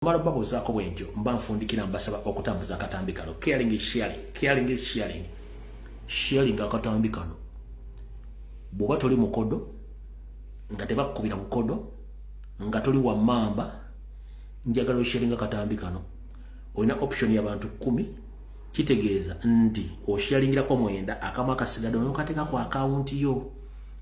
Mala babuuzaako bwe ntyo, mba nfundikira, mbasaba okutambuza akatambi kano. Caring is sharing, caring is sharing, sharing akatambi kano. Bw'oba toli mukodo, nga tebakkubira bukodo, nga toli wa mamba, njagala osharinga akatambi kano. Olina option y'abantu 10, kitegeeza nti osharingirako 9, akamu akasigadde nokateeka ku akawunti yo.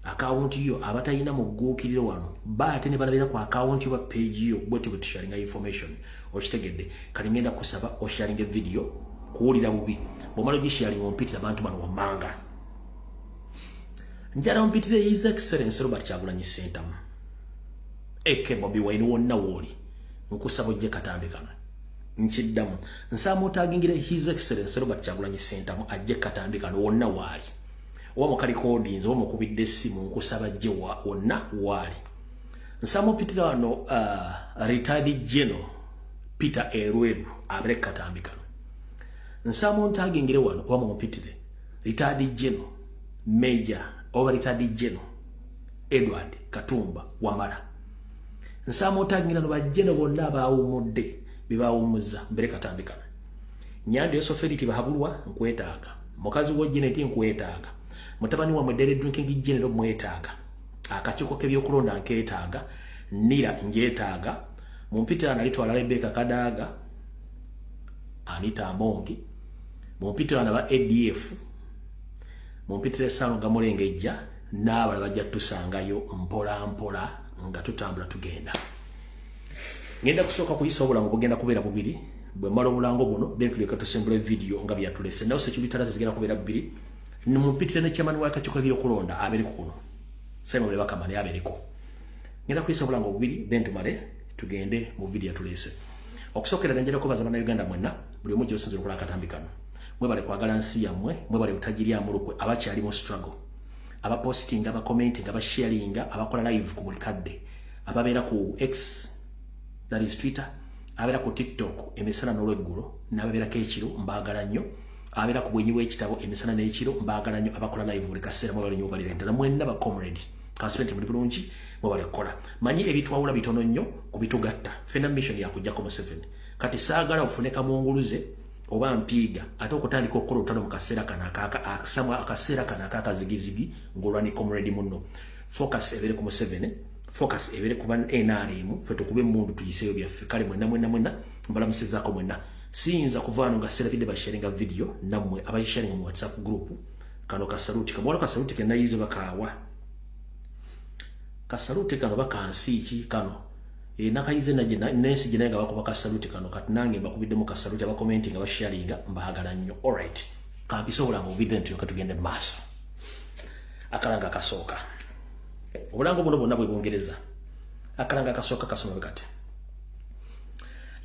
Akawunti yo abatalina mu gguukiriro wano ba ate ne balabira ku akawunti yo ba page yo. Bwete bwe tusharinga information, okitegedde? Kati ngenda kusaba osharinga video kuwulira bubi. Bw'omala ogisharinga, ompitira abantu bano wammanga. Njala ompitire His Excellence Robert Kyagulanyi Ssentamu aka Bobi Wine. Wonna wooli, nkusaba ojje katambi kano. Nkiddamu, nsaba otagingire His Excellence Robert Kyagulanyi Ssentamu ajje katambi kano wonna waali, oba mukarecordinze oba mukubidde essimu, nkusaba ajje wonna waali. Nsaba opitira wano retired General Peter Elwelu abere katambi kano. Nsaba ontagingire wano oba mumpitire retired General Major oba retired General Edward Katumba Wamala. Nsaba otagingira no bajeno bonna abawumudde bebawummuza mbere katambi kano. Nyanda Yosoferiti Tibahabulwa, nkwetaaga. Mukazi wo Janet, nkwetaaga. Mutabani wammwe Dairy Drinking General, mwetaaga. Akakiiko k'ebyokulonda nkeetaaga. Nira njeetaaga. Mumpitira nalitwala Rebecca Kadaga, Anita Amongi. Mumpitira naba ADF. Mumpitira Esalo Mulengejja n'abalala, bajja tusangayo mpola mpola nga tutambula tugenda. Ngenda kusooka kuyisa obulango, bugenda kubeera bubiri. Bwe mmala obulango buno, then tuleka tusembula video nga byatulese nawo. Security alert zigenda kubeera bbiri. Mumpitire ne chairman w'akakiiko k'ebyokulonda abeereko kuno, Simon Bakama naye abeereko. Ngenda kuyisa obulango bubiri, then tumale tugende mu video yatulese. Okusookera ddala, kubaza Bannayuganda mwenna, buli omu gy'osinzira okola akatambi kano. Mwebale kwagala nsi yammwe, mwebale butagiryamu lukwe. Abakyali mu struggle, abapostinga, abacommentinga, abasharinga, abakola live ku buli kadde, ababeera ku X, that is Twitter, abeera ku TikTok emisana n'olweggulo n'ababeerako ekiro, mbaagala nnyo. Abeera ku bwenyi bw'ekitabo emisana n'ekiro, mbaagala nnyo. Abakola live buli kaseera, mwebale nnyo, mubalire ddala mwenna ba comrade. Kansube nti muli bulungi, mwebale kukola. Manyi ebitwawula bitono nnyo ku bitugatta. Ffenna mission yakujjako Museveni. Kati saagala ofune kamunguluze oba mpiiga ate okutandika okukola olutalo mu kaseera kano akaseera kano akakazigizigi ng'olwani comrade munno. Focus ebeere ku Museveni, focus ebeere ku NRM, ffe tukube emundu tuyiseeyo byaffe. Kale mwenna mwenna mwenna mbalamusizaako mwenna. Siyinza kuva wano nga serabidde basharinga video nammwe abagisharinga mu WhatsApp group. Kano kasaluti kamwala, kasaluti kenayize bakaawa, kasaluti kano bakansi ki kano e, nakayize nensi gye naye nga bakuba kasaluti kano. Kati nange mbakubiddemu kasaluti. Abakomenti nga basharinga, mbaagala nnyo. Alright, kampise obulango bubidde nti yoka tugende mu maaso. Akalanga akasooka, obulango buno bwonna bwe Bungereza. Akalanga akasooka kasoma bwe kati: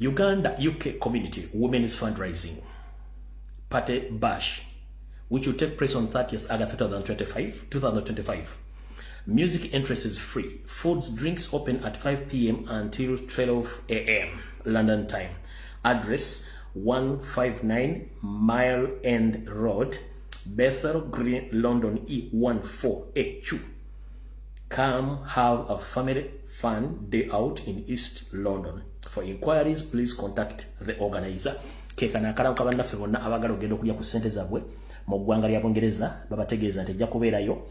Uganda UK Community Women's Fundraising Party Bash, which will take place on 30th August 2025. Music entrance is free. Foods, drinks open at 5 p.m. until 12 a.m. London time. Address: 159 Mile End Road, Bethnal Green, London E14AQ. Come have a family fun day out in East London. For inquiries, please contact the organizer. Kekana akalawo kabannaffe bonna abagala ogenda okulya ku ssente zaabwe mu ggwanga lya Bungereza. Babategeeza nti ejja kubeerayo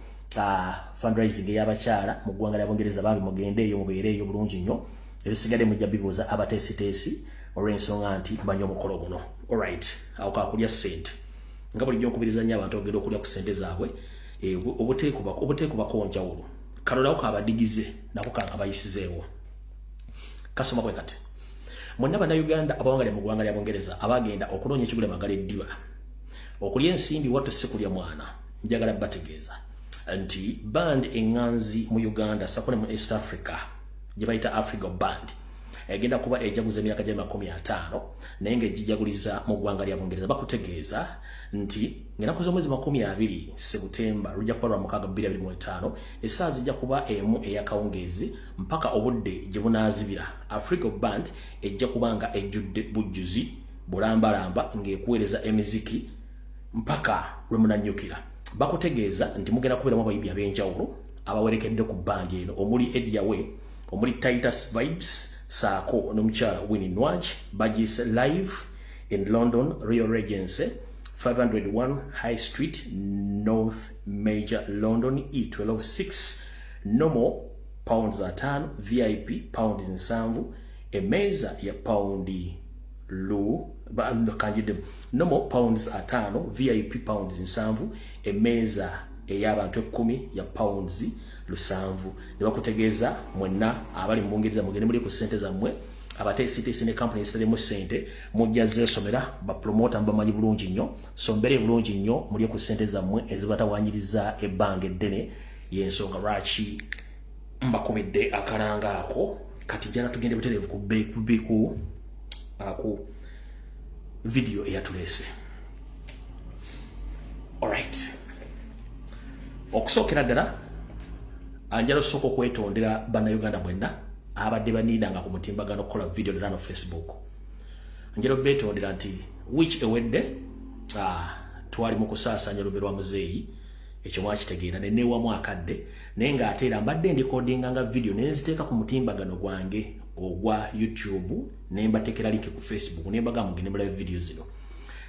fundraising ey'abakyala mu ggwanga lya Bungereza. Bambi mugende eyo, mubeere eyo bulungi nnyo. Ebisigadde mujja bibuuza abateesiteesi olw'ensonga nti banywa omukolo guno. Alright, awo kakulya ssente. Nga bulijjo nkubiriza nnyo abantu ogenda okulya ku ssente zaabwe, obuteekubako njawulo. Kalolawo kabadigize nako kankabayisizeewo, kasoma bwe kati: mwenna Bannayuganda abawangale mu ggwanga lya Bungereza abagenda okunoonya ekigula magala eddiba okulya ensimbi, watto si kulya mwana, njagala bategeeza nti band eŋŋanzi mu Uganda sako ne mu East Africa gye bayita Africa Band egenda kuba ejaguza emyaka gya 50, naye ng'egijaguliza mu ggwanga lya Bungereza. Bakutegeeza nti ng'ennaku z'omwezi 20 Sebutemba, lujja kuba lwa mukaaga 2025, essaawa zijja kuba 1 ey'akawungeezi mpaka obudde gye bunaazibira, Africa Band ejja kuba nga ejjudde bujjuzi bulambalamba ng'ekuweereza emiziki mpaka lwe munannyukira. Bakutegeeza nti mugenda kubeeramu abayimbi ab'enjawulo abawerekedde ku bandi eno, omuli Ediawe, omuli Titus Vibes. Saako n'omukyala Winnie Nwagi. Bagiyise Live in London, Royal Regency, 501 High Street North, Major London, E126. Normal £5, VIP £70, emmeeza ya paundi lu kanjidde. Normal £5, VIP £70, emmeeza ey'abantu 10 ya £70. Ne bakutegeeza mwenna abali mu Bungereza, mugende muli ku ssente zammwe. Abateesiteesi ne kampuni eziteremu ssente mujja zeesomera. Bapromota mubamanyi bulungi nnyo, so mbeere bulungi nnyo, mulye ku ssente zammwe ezibatawanyiriza ebbanga eddene. Yensonga lwaki mbakubidde akalanga ako. Kati jala tugende butereevu ku video eyatuleese. Alright, okusookera ddala anjala osooka okwetondera Bannayuganda mwenna abadde baniidanga ku mutimbagano okukola video ddala no Facebook. Njala obeetondera nti wiiki ewedde twali mu kusaasanya olumbe lwa muzeeyi. Ekyo mwakitegeera neneewamu akadde, naye ng'ate era mbadde ndikodinga nga video nenziteeka ku mutimbagano gwange ogwa YouTube, ne mbateekera link ku Facebook, ne mbagamba mugende mulabe video zino.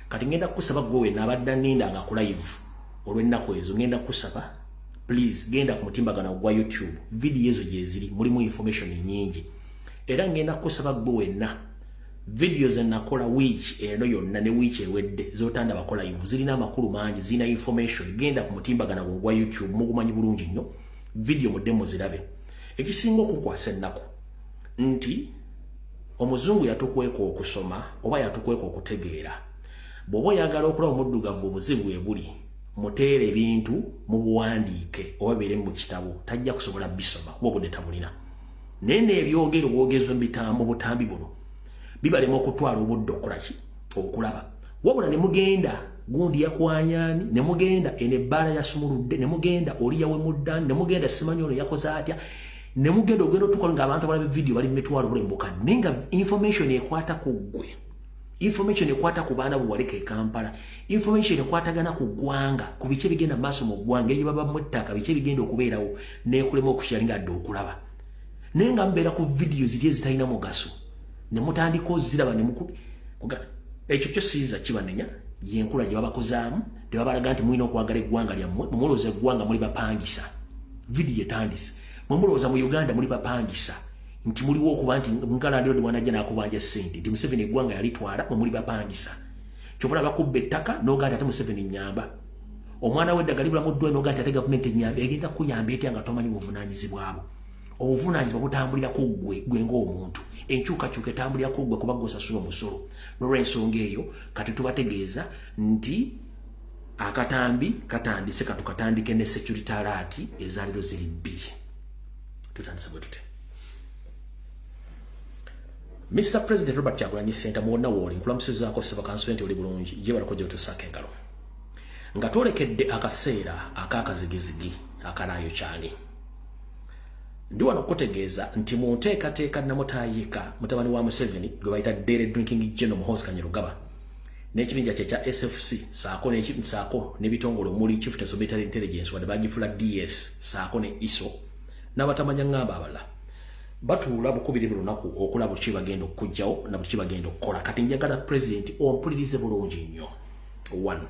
Kati ngenda kukusaba gwe wenna abadde anindanga ku live olw'ennaku ezo, ngenda kukusaba please genda ku mutimbagano gwa YouTube, video ezo gyeziri, mulimu information nyingi. Era ngenda kukusaba gwe wenna, video ze nakola wiiki eno yonna ne wiiki ewedde zotanda bakola live zirina amakulu mangi, zirina information. Genda ku mutimbagano gwa YouTube, mugumanyi bulungi nnyo, video mudde muzirabe. Ekisinga okukwasa ennaku nti omuzungu yatukweka okusoma oba yatukweka okutegeera. Bw'oba oyagala okulaba omuddugavu obuzibu bwe buli, muteere ebintu mu buwandiike oba bibeere mu kitabo, tajja kusobola bisoma kuba obudde tabulina. Naye n'ebyogero bwogezwa mu butambi buno bibalema okutwala obudde okukolaki, okulaba. Wabula ne mugenda gundi yakwanyaani, ne mugenda eno ebbaala yasumuludde, ne mugenda oli yawemuddani, ne mugenda simanyi ono yakoze atya, ne mugenda ogenda otukola ng'abantu abalaba vidiyo bali mu mitwalo bulembuka, naye nga information ekwata ku ggwe, information ekwata ku baana bwe waleka e Kampala, information ekwatagana ku ggwanga, ku biki ebigenda mu maaso mu ggwanga, eri babamu ettaka, biki ebigenda okubeerawo, nekulema okusharinga adde okulaba. Naye nga mubeera ku vidiyo ziri ezitalina mugaso ne mutandika oziraba ne ekyo kyo siyinza kibanenya. Yenkula gye babakozaamu, tebabalaga nti mulina okwagala eggwanga lyammwe. Mumulowooza eggwanga muli bapangisa. Vidiyo etandise. Mwemulowooza mu Uganda muli bapangisa, nti muliwo okuba nti nkalandiro bwanajja n'akubanja ssente, nti Museveni eggwanga yalitwala, mwe muli bapangisa. Kyova bakubba ettaka n'ogaa nti ate Museveni nyamba, omwana w'eddagala libula mu ddwaliro n'ogaa nti ate gavumenti enyamba. Egenda kuyamba etya nga tomanyi buvunaanyizibwabo? Obuvunaanyizibwa butambulira ku ggwe, gwe ng'omuntu. Enkyukakyuka etambulira ku ggwe kuba gw'osasula omusolo. N'olwensonga eyo kati tubategeeza nti akatambi katandise. Katukatandike ne security alert ezaaliro ziri bbiri. Tutandise bwe tute. Mr President Robert Kyagulanyi Ssentamu, wonna wooli nkulamusizaako sseba, nti oli bulungi gye balako gye tusaako engalo nga twolekedde akaseera ak'akazigizigi akanaayo kyani. Ndi wano okutegeeza nti mu nteekateeka namutayiika mutabani wa Museveni gwe bayita Daily Drinking General Muhoozi Kainerugaba n'ekibinja kye ekya SFC saako n'ebitongole omuli Chief Military Intelligence, wadde bagifula DS, saako ne ISO n'abatamanya ŋŋamba abalala, batuula bukubiri buli lunaku okulaba ki bagenda okukugjawo na buli ki bagenda okukola. Kati njagala President ompulirize bulungi nnyo. One,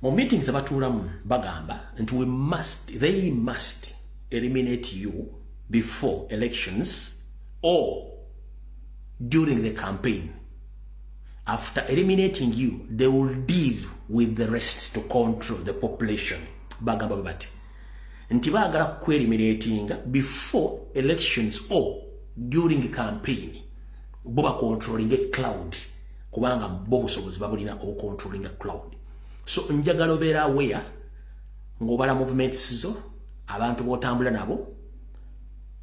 mu meetings abatuulamu bagamba nti we must they must eliminate you before elections or during the campaign. After eliminating you, they will deal with the rest to control the population. Bagamba bati nti baagala kueliminatinga before elections or during campaign, bo bacontrollinga crowd, kubanga bo busobozi babulina obucontrollinga crowd. So njagala obeera aware ng'obala movements zo, abantu b'otambula nabo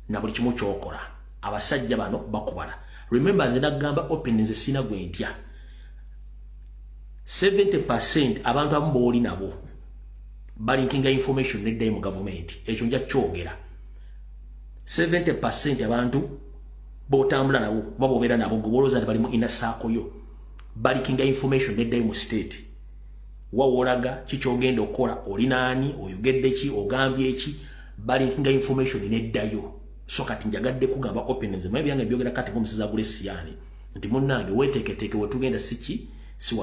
na buli kimu kyokola. Abasajja bano bakubala. Remember, nze nagamba open, nze sina gwe ntya. 70% abantu abamu booli nabo baleakinga information neddayo mu gavumenti. Ekyo nja kyogera. 70% abantu botambula nabo oba bobeera nabo, gwe bolowooza nti bali mu inner circle yo, baleakinga information neddayo mu state. Wawoolaga kikyogenda okukola, oli naani, oyogedde ki, ogambye ki, baleakinga information neddayo. So kati njagadde kugamba openness, maye byange byogera kati ng'omusiza agula esiyaani nti munnange weeteeketeeke, wetugenda siki si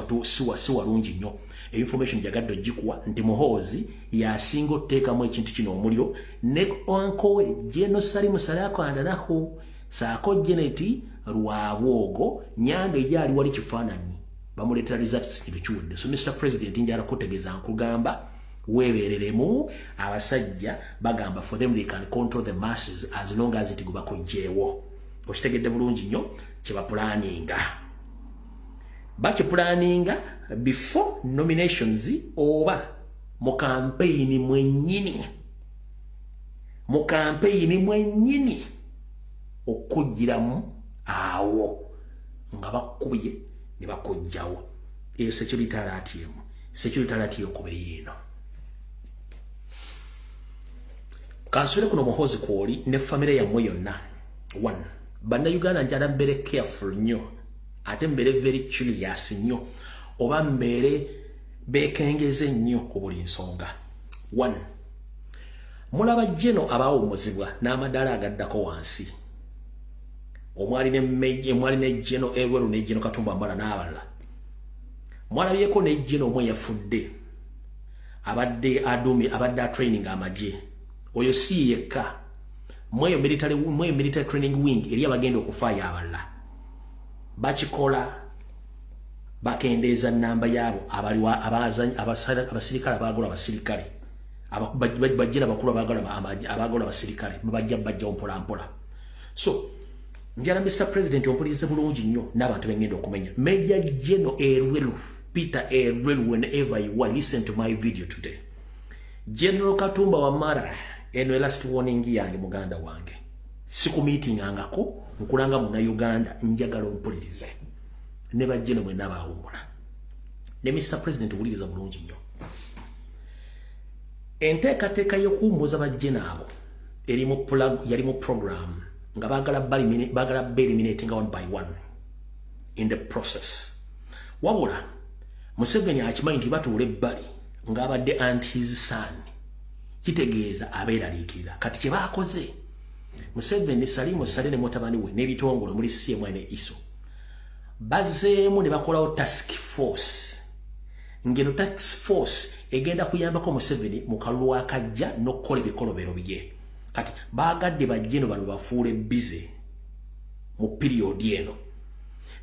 walungi nnyo. Information njagadde ogikuwa nti Muhoozi yasinga otuteekamu ekintu kino omuliro ne onkowe General Salim Saleh andanaho saako Janet Rwabwogo Nyanda ejali wali kifaananyi bamuleetera results, kintu kiwedde. So Mr President, njala kutegeeza, nkugamba weebereremu. Abasajja bagamba for them they can control the masses as long as nti gubakojjeewo. Okitegedde bulungi nnyo kyebapulaninga, bakipulaninga before nominations oba mu campaign mwennyini, mu campaign mwennyini okugiramu awo nga bakubye ne bakojjawo. Eyo security alert emu. Security alert yokubiri eno, kansubire kuno Muhozi kwoli ne famire yammwe yonna. One, Bannayuganda, njala mbeere careful nnyo, ate mbeere very curious nnyo, oba mbeere bekengeze nnyo ku buli nsonga. One, mulaba jeno abaawummuzibwa n'amadaala agaddako wansi, omwali ne General Elwelu ne General Katumba Wamala n'abalala. Mwalabyeko ne General omwe yafudde, abadde adumi, abadde atraining amagye. Oyo si yekka, mweyo military training wing eri abagenda okufaayo abalala. Bakikola bakendeeza namba yaabo abaliwa abasirikale abaagala abasirikale, bajjira bakulu abaagala abasirikale, babajja bajjawo mpola mpola. So njala Mr President ompulirize bulungi nnyo n'abantu bengenda okumenya. Major General Elwelu, Peter Elwelu, whenever you are, listen to my video today. General Katumba Wamala, eno last warning yange. Muganda wange, sikumiitingangako, nkulanga Munnayuganda, njagala ompulirize. Ne bajjeno mwenna baawummula ne Mr President, wuliriza bulungi nnyo. Enteekateeka y'okuwummuza bajjeno abo yali mu program nga baagala beeliminating one by one in the process. Wabula Museveni akimanyi nti batuula ebbali ng'abadde and his son, kitegeeza abeeraliikirira. Kati kye baakoze, Museveni, Salimu Sale ne mutabani we n'ebitongole omuli CMI ne ISO, bazzeemu ne bakolawo task force, ngeno task force egenda kuyambako Museveni mu kalulu akajja n'okukola ebikolobero bye. Kati baagadde bajje no bano bafuule busy mu period eno,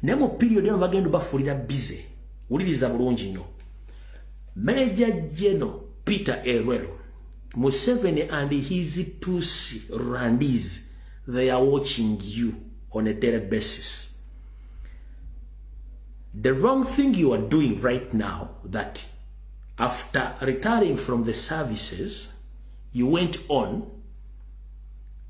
naye mu period eno bagenda bafuulira busy. Wuliriza bulungi nnyo. Major General Peter Elwelu, Museveni and his Tutsi Rwandese, they are watching you on a daily basis. The wrong thing you are doing right now, that after retiring from the services, you went on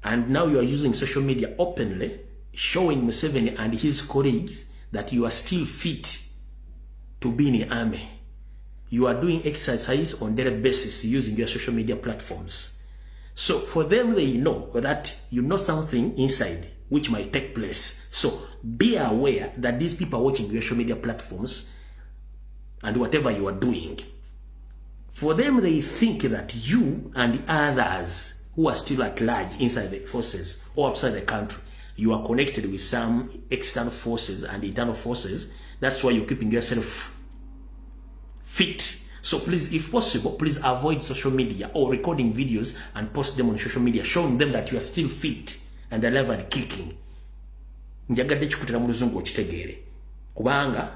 and now you are using social media openly, showing Museveni and his colleagues that you are still fit to be in the army. You are doing exercise on daily basis using your social media platforms. So for them, they know that you know something inside which might take place. So be aware that these people are watching your social media platforms and whatever you are doing. For them, they think that you and the others who are still at large inside the forces or outside the country, you are connected with some external forces and internal forces. That's why you're keeping yourself fit. So please, if possible, please avoid social media or recording videos and post them on social media, showing them that you are still fit and alive and kicking. Njagadde kikutera mu luzungu okitegeere, kubanga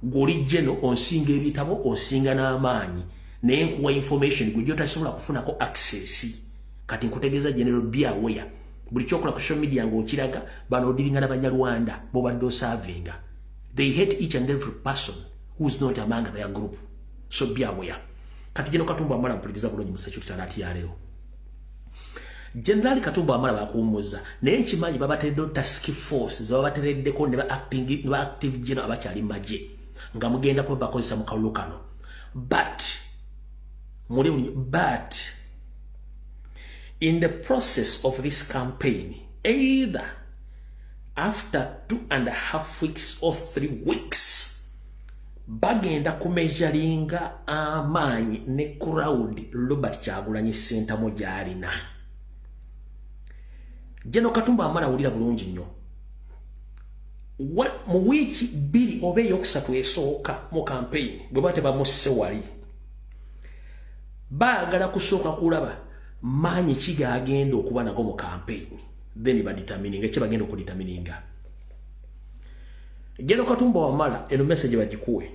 gw'oli general, onsinga ebitabo, onsinga n'amaanyi, naye nkuwa information gwe gyotasobola kufunako access. Kati nkutegeeza, General, be aware, buli kyokola ku social media ng'okiraga bano odiringa n'Abanyarwanda bobadde osavinga. They hate each and every person who is not among their group, so be aware. Kati General Katumba Wamala, mpuliriza bulungi mu security alert ya leero. General Katumba Wamala bakuwummuza, naye nkimanyi babatereddewo task force zebabatereddeko ne ba active general abakyali magye nga mugenda kuba bakozesa mu kalulu kano. But muli, but in the process of this campaign, either after 2.5 weeks or 3 weeks, bagenda kumeasuringa amaanyi ne crowd Robert Kyagulanyi Ssentamu gy'alina. General Katumba Wamala, wulira bulungi nnyo, mu wiiki 2 oba eyokusatu esooka mu campaign, bwe ba tebamusse wali, baagala kusooka kulaba maanyi ki gagenda okuba nago mu campaign, then badetermininga kye bagenda okudetermininga. General Katumba Wamala, eno message bagikuwe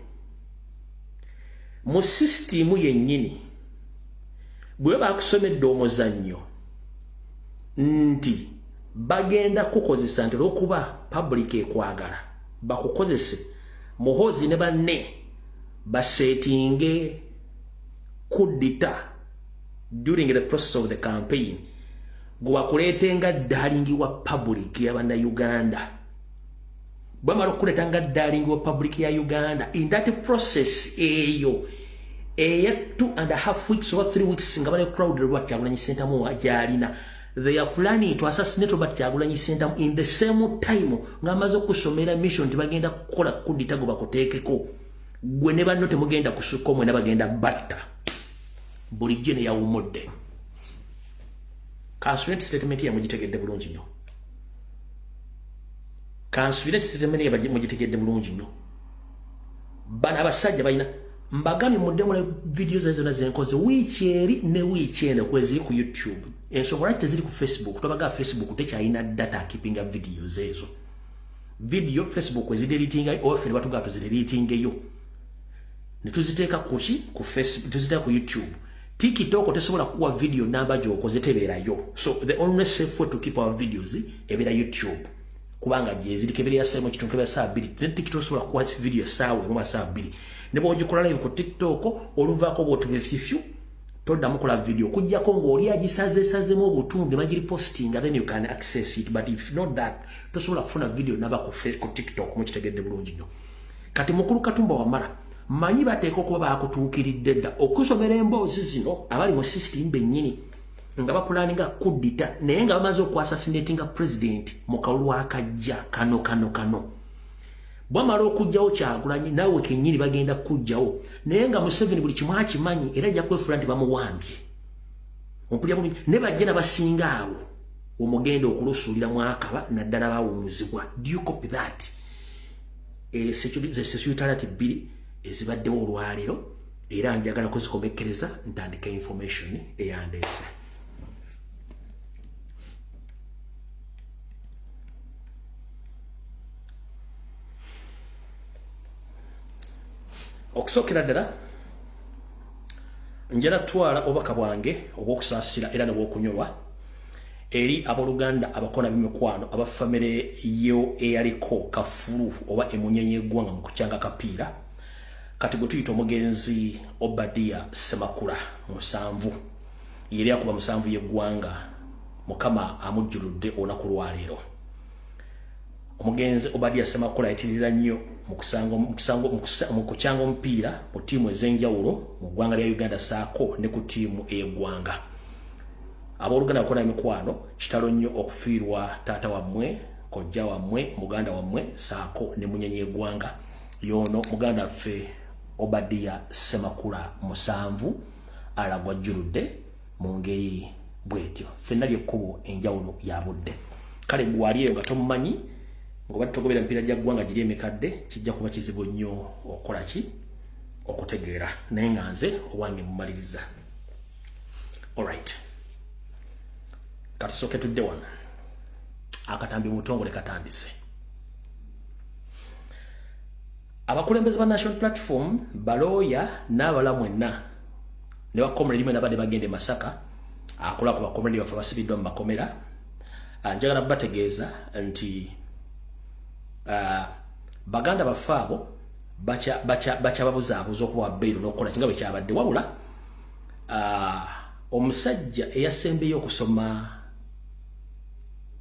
mu system yennyini. Bwe bakusomedde omuzannyo nti bagenda kukozesa, nti olwokuba public ekwagala, bakukozese, Muhozi ne banne basetinge coup d'état during the process of the campaign, gwe bakuleete nga darling wa public y'Abannayuganda. Bwamala okuleeta nga darling wa public ya Uganda, in that process eyo eya 2.5 weeks oba 3 weeks nga bali crowd, Robert Kyagulanyi Ssentamu gyalina, they are planning to assassinate Robert Kyagulanyi Ssentamu in the same time ng'amaze okusomera mission nti bagenda kukola coup d'état go bakuteekeko gwe ne banno. Temugenda kusukka omwena, bagenda batta bulijjo ne yawumudde. Kansubire nti statement ye mugitegedde bulungi nnyo. Kansubire nti statement ye mugitegedde bulungi nnyo. Bano abasajja balina, mbagambye muddemu video zae zonna zenkoze wiiki eri ne wiiki eno kweziri ku YouTube. Ensonga lwaki teziri ku Facebook, twabaga Facebook tekyalina data keepinga videos ezo. Video Facebook ezideletinga, oba ffe ne batugaa tuzideletingeyo ne tuziteeka kuki? Ku Facebook, tuziteeka ku YouTube. TikTok tesobola kuwa video namba gy'okoze, tebeerayo. So the only safe way to keep our videos ebeera YouTube, kubanga gyeziri. Kebeera ya saa 1.5, kebeera saa 2. Ne TikTok osobola kuwa video 1 oba saa 2. Ne bw'ogikola live ku TikTok, oluvaako bw'otuba efifyu, toddamu kola video okuggyako ng'oli agisazeesazemu obutundu bagiripostinga, then you can access it. But if not that, tosobola kufuna video naba ku face ku TikTok. Mukitegedde bulungi nnyo. Kati mukulu Katumba Wamala, manyi bateeka okuba bakutuukiridde dda okusomera emboozi zino. Abali mu system bennyini nga bapulaninga coup d'état, naye nga bamaze okuassassinatinga president mu kalulu akajja kano kano kano. Bwamala okugjawo Kyagulanyi, naawe kennyini bagenda kukugjawo, naye nga Museveni buli kimu akimanyi, era ajja kwefuula nti bamuwambye. Ompulira bulungi? Ne bajja nabasinga awo omugenda okulusuulira mwakaba naddala bawumuzibwa. Do you copy that? Security alert bbiri ezibaddewo olwaleero, era njagala kuzikomekkereza ntandika information eyandeese. Okusookera ddala, njala twala obubaka bwange obw'okusaasira era nebwokunyolwa eri abooluganda, abakona, b'emikwano, abafamire yo eyaliko kafulu oba emunyenye eggwanga mu kukyanga kapiira, kati gwe tuyita omugenzi Obadia Semakula musanvu, yeri akuba musanvu y'eggwanga. Mukama amujjuludde olunaku lwaleero. Omugenzi Obadia Semakula yayitirira nnyo mu kukyanga omupiira mu ttiimu ez'enjawulo mu ggwanga lya Uganda, saako ne ku ttiimu ey'eggwanga. Abooluganda, bakola emikwano, kitalo nnyo okufiirwa taata wammwe, kojja wammwe, muganda wammwe, saako ne munyenyi y'eggwanga y'ono muganda ffe Obadia Semakula musanvu alagwa jjuludde mu ngeri bwetyo. Ffenna lyekkubo, enjawulo ya budde. Kale gwali eyo nga tomumanyi, ng'oba togobera mipiira gya ggwanga giri emikadde, kijja kuba kizibu nnyo okukola ki? Okutegeera. Naye nga nze owange mumaliriza. Alright, katusooke tudde wano. Akatambi butongole katandise. Abakulembeze ba National Platform, balooya n'abalala mwenna ne bacomrade mwena badde bagenda e Masaka akola ku bacomrade baffe basibiddwa mu makomera, njagala bategeeza nti baganda baffe abo bakyababuzaabuza okubawa bail n'okukola kinga bwe kyabadde. Wabula omusajja eyasembeyo okusoma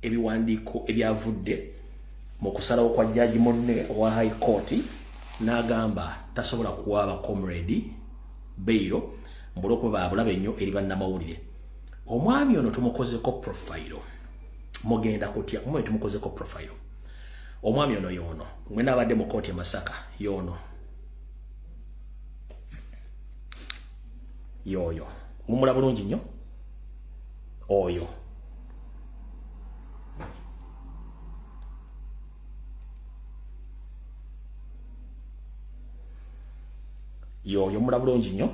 ebiwandiiko ebyavudde mu kusalawo kwa jaji munne owa High Court n'agamba tasobola kuwa bacomrade bail mbulwokuba babulabe nnyo eri bannamawulire. Omwami ono tumukozeko profile, mugenda kutya. Omwami tumukozeko profile. Omwami ono yoono mwena abadde mu kooti e Masaka, yoono yooyo, mumula bulungi nnyo oyo. Yoyo mula bulungi nnyo.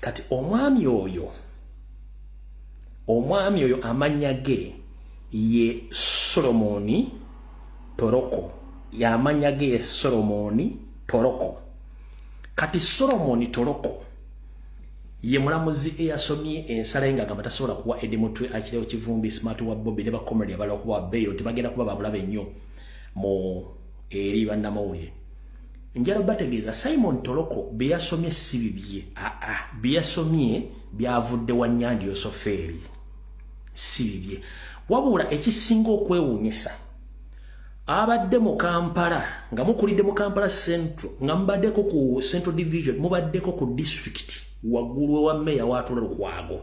Kati omwami oyo amannya ge ye Solomoni Toroko. Yamannya ge ye Solomoni Toroko. Kati Solomoni Toroko ye mulamuzi eyasomye ensala nga agamba tasobola kuwa Eddie Mutwe, Achileo Kivumbi, Smart wa Bobby ne bakomedi abalala okubawa bail, tebagenda kuba babulabe nnyo mu eri bannamawulire. Njala bategeeza Simon Toroko bye yasomye si bibye. Bye yasomye byavudde wa Nyandi Yosoferi, si bibye. Wabula ekisinga okwewuunyisa, abadde mu Kampala, nga mukulidde mu Kampala Central, nga mubaddeko ku Central Division, mubaddeko ku district waggulu wa meya w'atula Lukwago.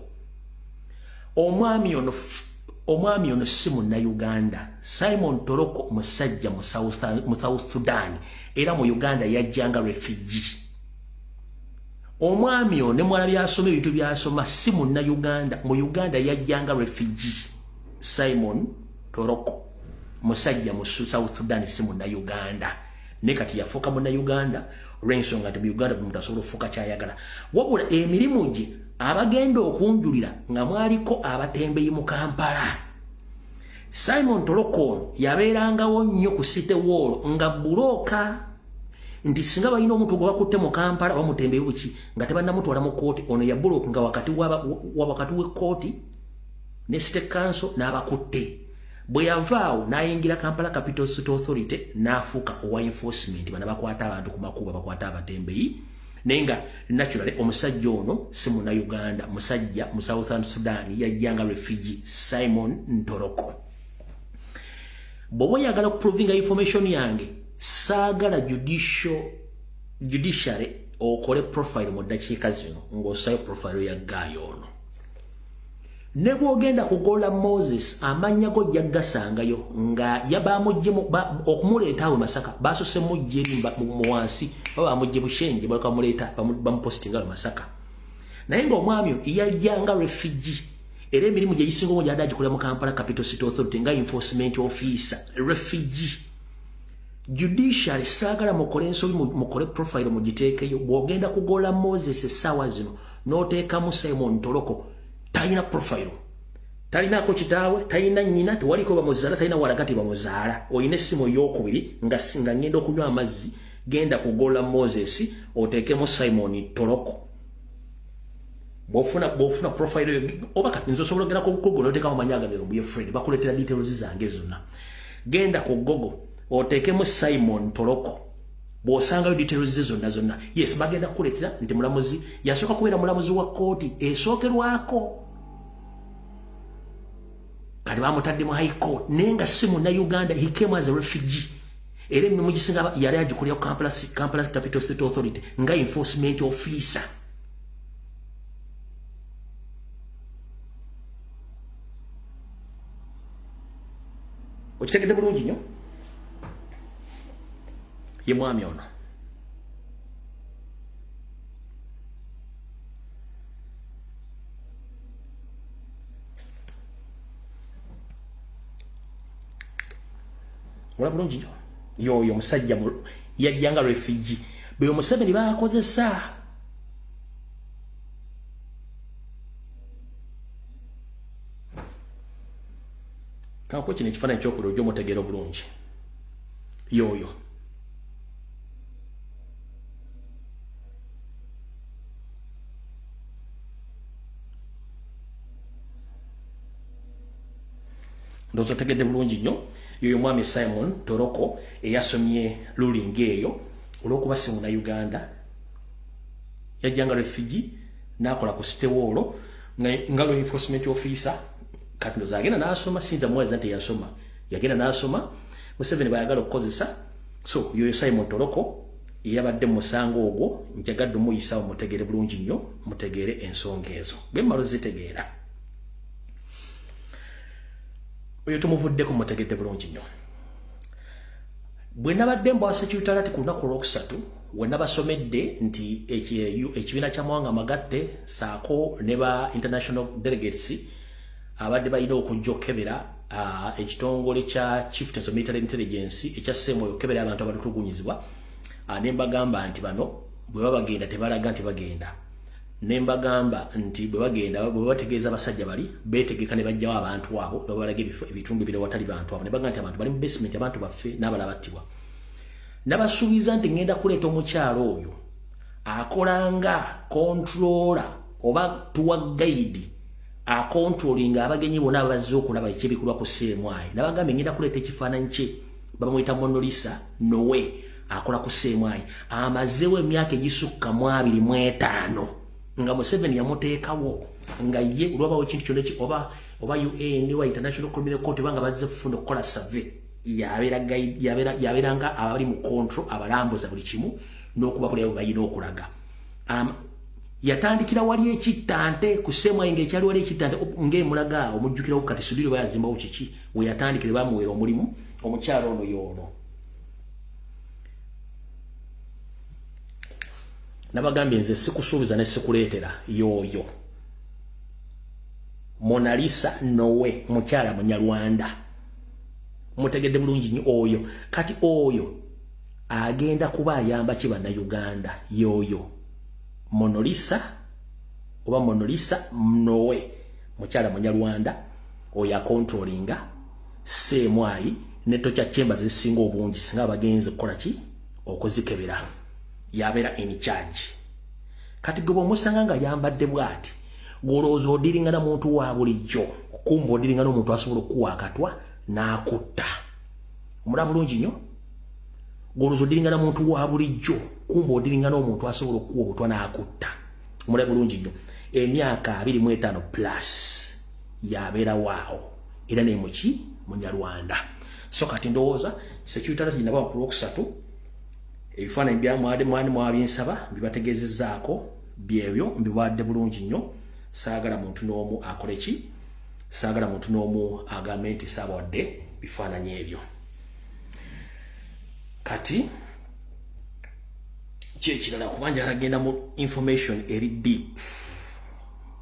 Omwami ono si munnayuganda. Simon Toroko musajja mu South Sudan, era mu Uganda yajjanga refugee. Omwami ono ne mwala byasoma ebintu byasoma si munnayuganda, mu Uganda yajjanga refugee. Simon Toroko musajja mu South Sudan, si munnayuganda, ne kati yafuuka munnayuganda olw'ensonga nti mu Uganda buli muntu asobola okufuuka kyayagala. Wabula emirimu gye abagenda okunjulira nga mwaliko abatembeyi mu Kampala. Simon Toroko ono yabeerangawo nnyo ku City Wall nga bulooka, nti singa balina omuntu gwe bakutte mu Kampala bamutembeyi buki nga tebannamutwala mu kkooti, ono yabulooka nga wakati w'ekkooti ne City Council n'abakutte. Bwe yavaawo n'ayingira Kampala Capital City Authority n'afuuka owa enforcement, bana bakwata abantu ku makubo, bakwata abatembeyi. Naye nga naturally omusajja ono si munnayuganda, musajja mu Southern Sudan, yajjanga refugee. Simon Ntoroko, bw'oba oyagala okuprovinga information yange, saagala judiciary okole profile mu ddakiika zino ng'osayo profile ya guy ono. Ne bw'ogenda kugola Moses, amannya go ojja gasangayo nga yabamugye okumuleeta awo Masaka. Basose mujje eri mu wansi, baba bamugye Bushenje, bakamuleeta bamupostinga awo Masaka. Naye ng'omwami oyo yajjanga refugee, era emirimu gye gisinga obungi adde agikolera mu Kampala Capital City Authority nga enforcement officer, refugee. Judiciary, saagala mukole ensobi, mukole profile mugiteekeyo. Bw'ogenda kugola Moses essaawa zino n'oteekamu Simon Toroko, talina profile, talinaako kitaawe, talina nnyina, tewaliko bamuzaala, talina walaga tebamuzaala. Olina essimu eyokubiri nga ngenda okunywa amazzi, genda kugola Moses oteekemu Simon Toroko. Bw'ofuna profile eyo, oba kati nze osobola ogenda ku Google n'oteekamu amannya gange, Lumbuye Fred, bakuleetera details zange zonna. Genda ku Google oteekemu Simon Toroko, bw'osangayo details ze zonna zonna. Yes, bagenda kukuleetera nti mulamuzi, yasooka kubeera mulamuzi wa kkooti esookerwako, kati bamutadde mu High Court, naye nga si munnayuganda. He came as a refugee, era emirimu gisinga yali agikolera ku Kampala Capital City Authority nga enforcement officer. Okitegedde bulungi nnyo, ye mwami ono. Ola bulungi nnyo, yoyo omusajja yajjanga refugee, bwe Museveni bakozesa. Kankuwe kino ekifaananyi kyokubiri ojja omutegeera obulungi. Yoyo ndowooza otegedde bulungi nnyo. Yoyo mwami Simon Toroko eyasomye ruling eyo. Olw'okuba si munnayuganda, yajjanga refugee, n'akola ku City Wall nga law enforcement officer. Kati ndowooza agenda n'asoma, siyinza muwaza nti yasoma, yagenda n'asoma, Museveni bayagala okukozesa. So yoyo Simon Toroko eyabadde mu musango ogwo. Njagadde omuyisaawo mutegeere bulungi nnyo, mutegeere ensonga ezo. Bwe mmala ozitegeera, oyo tumuvuddeko, mutegedde bulungi nnyo. Bwe nabadde mbwa security alert ku lunaku olwokusatu, we nabasomedde nti ekibiina ky'amawanga amagatte saako ne ba international delegates abadde balina okujja okukebera Ekitongole kya Chieftaincy of Military Intelligence ekya CMI okukebera abantu abatulugunyizibwa, ne mbagamba nti bano bwe baba bagenda tebalaga nti bagenda, ne mbagamba nti bwe bagenda, bwe bategeeza abasajja bali beetegeka ne bajjawo abantu abo ne babalaga ebitundu ebiri watali bantu abo, ne bagamba nti abantu bali mu basement, abantu baffe n'abalala battibwa. Nabasuubiza nti ŋŋenda kuleeta omukyalo oyo akolanga controller oba tour guide, acontrollinga abagenyi bonna abazze okulaba ekyebikolwa ku CMI. Nabagambye ngenda kuleeta ekifaananyi kye, bamuyita Monolisa Nowe, akola ku CMI, amazeewo emyaka egisukka mu 25 nga Museveni yamuteekawo, nga ye olwabawo ekintu kyonna oba UN oba International Criminal Court banga bazze kufuna okukola survey, yabeera nga abali mu control, abalambuza buli kimu n'okubabulira bwe balina okulaga. Yatandikira wali ekittante ku CMI, ng'ekyali wali ekittante ng'emulaga awo, omujjukirawo kati Sudiri bayazimbawo kiki, we yatandikire bamuweera omulimu. Omukyalo ono y'ono nabagambye nze sikusuubiza ne sikuleetera. Yooyo Monalisa Nowe, mukyala Munyarwanda, mutegedde bulungi nnyo oyo. Kati oyo agenda kuba ayamba ki Bannayuganda? Yooyo Monolisa oba Monolisa Nowe, mukyala Munyarwanda, oyo acontrollinga CMI ne torture chamber zisinga obungi singa abagenzi kukola ki okuzikebera, yabeera in charge. Kati gwe bw'omusanga nga yambadde bw'ati, gw'olowooza odealinga na muntu wa bulijjo, kumba odealinga n'omuntu asobola okukuwa akatwa n'akutta. Omulaba bulungi nnyo. Gw'olowooza odealinga na muntu wa bulijjo, kumba odealinga n'omuntu asobola okukuwa obutwa n'akutta. Omulaba bulungi nnyo, emyaka 25 plus yabeera waawo, era nemuki Munyarwanda. So kati ndowooza security alert ginaba ku Lwokusatu, ebifaananyi byamwade mwani mwabinsaba mbibategeezezzaako, byebyo mbibawadde bulungi nnyo. Saagala muntu n'omu akole ki, saagala muntu n'omu agambe nti saabawadde bifaananyi ebyo. Kati kyekirala, kuba njagala genda mu information eri deep,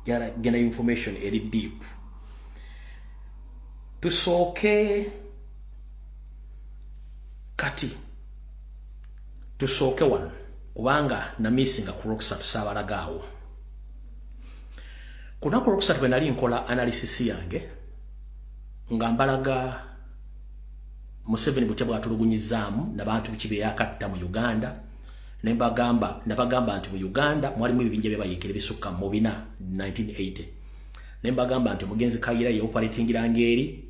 njagala genda information eri deep. Tusooke, kati tusooke wano, kubanga namissinga ku Lwokusatu, saabalagaawo. Ku lunaku Olwokusatu bwe nali nkola analysis yange nga mbalaga Museveni butya bwatulugunyizaamu nabantu biki beyakatta mu Uganda, nembagamba, nabagamba nti mu Uganda mwalimu ebibinja byabayiikira ebisukka mu 400 1980, nembagamba nti omugenzi Kayira yeoperatingiranga eri,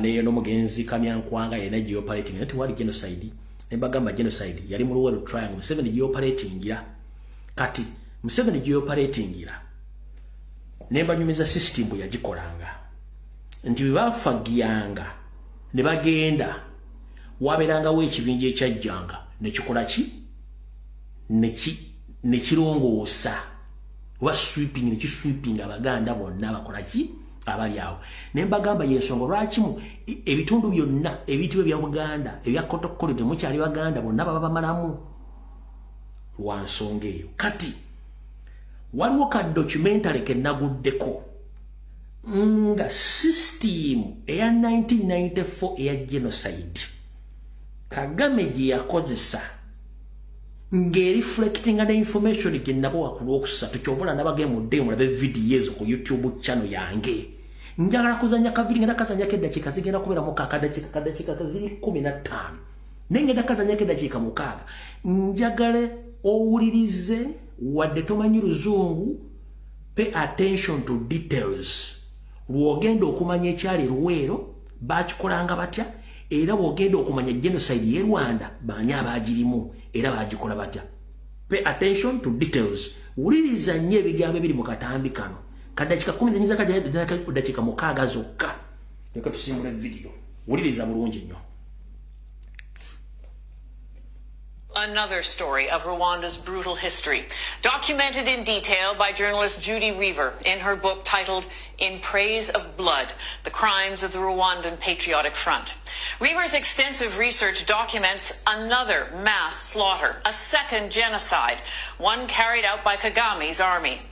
neyo n'omugenzi Kamyankwanga yena gyeoperating, naye tewali genocide. Nembagamba genocide yali mu Luwero Triangle, Museveni gyeoperatingira. Kati Museveni gyeoperatingira, nembanyumiza system bwe yagikolanga nti bwe bafagiyanga ne bagenda, wabeerangawo ekibinja ekyajjanga nekikola ki, nekirongoosa oba sweeping, nekisweeping Abaganda bonna bakola ki abali awo. Ne mbagamba yensonga lwakimu ebitundu byonna ebiyitibwa ebya Buganda ebya kotokolo temukyali Baganda, bonna baba bamalamu lwa nsonga eyo. Kati waliwo ka documentary ke naguddeko nga system eya 1994 eya genocide Kagame gye yakozesa ng'ereflectinga ne information gye nabawa ku Lwokusatu. Kyovula nabagemudde mulabe vidiyo ezo ku YouTube channel yange. Njagala kuzanya kaviri, ngenda kazanyako eddakiika zigenda kubeeramu kakadakiika kadakiika ziri 15, naye ngenda kazanyako eddakiika 6. Njagala owulirize, wadde tomanyi Luzungu, pay attention to details, lwogenda okumanya ekyali Luweero bakikolanga batya, era bwogenda okumanya genocide ye Rwanda baani abagirimu era bagikola batya. Pay attention to details, wuliriza nnyo ebigambo ebiri mu katambi kano kadakiika 10, dakiika 6 zokka. Leka tusimbula vidiyo, wuliriza bulungi nnyo. Another story of Rwanda's brutal history, documented in detail by journalist Judy Reaver in her book titled In Praise of Blood, The Crimes of the Rwandan Patriotic Front. Reaver's extensive research documents another mass slaughter, a second genocide, one carried out by Kagame's army.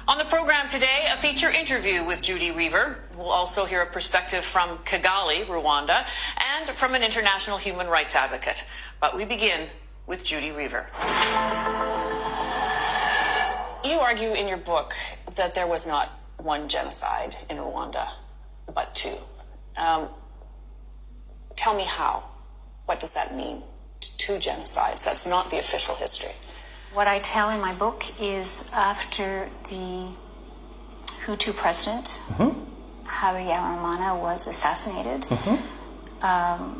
On the program today, a feature interview with Judy Riever. We'll also hear a perspective from Kigali, Rwanda, and from an international human rights advocate. But we begin with Judy Riever. You argue in your book that there was not one genocide in Rwanda, but two. Tell me how. What does that mean? Two genocides. That's not the official history. What I tell in my book is after the Hutu president, Habyarimana, was assassinated, Paul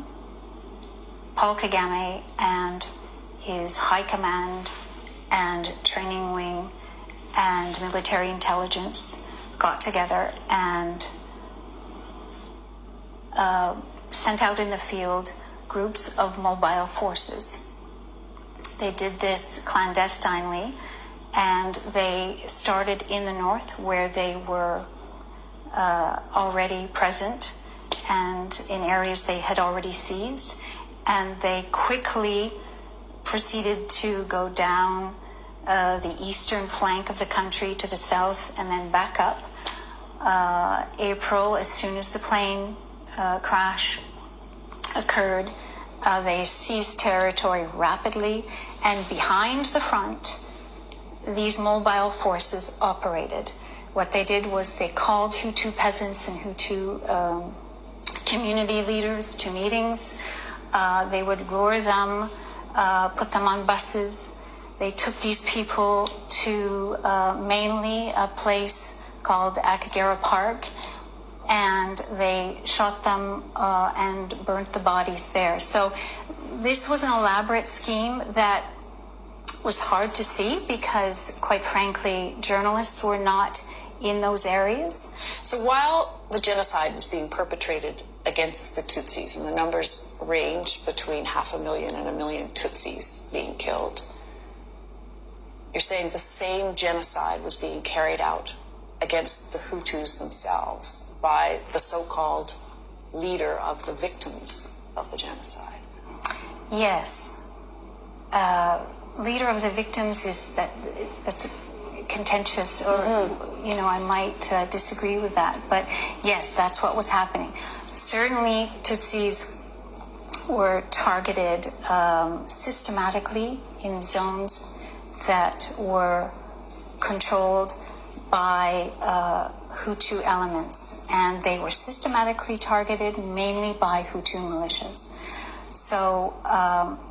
Kagame and his high command and training wing and military intelligence got together and sent out in the field groups of mobile forces. They did this clandestinely, and they started in the north where they were already present and in areas they had already seized, and they quickly proceeded to go down the eastern flank of the country to the south and then back up. April, as soon as the plane crash occurred, they seized territory rapidly, and behind the front, these mobile forces operated. What they did was they called Hutu peasants and Hutu community leaders to meetings. They would lure them, put them on buses. They took these people to mainly a place called Akagera Park, and they shot them and burnt the bodies there. So this was an elaborate scheme that was hard to see because, quite frankly, journalists were not in those areas. So while the genocide was being perpetrated against the Tutsis, and the numbers ranged between 500,000 and 1 million Tutsis being killed, you're saying the same genocide was being carried out against the Hutus themselves by the so-called leader of the victims of the genocide. Yes. Leader of the victims is that's contentious, or, you know, I might disagree with that. But yes, that's what was happening. Certainly, Tutsis were targeted systematically in zones that were controlled by Hutu elements, and they were systematically targeted mainly by Hutu militias. So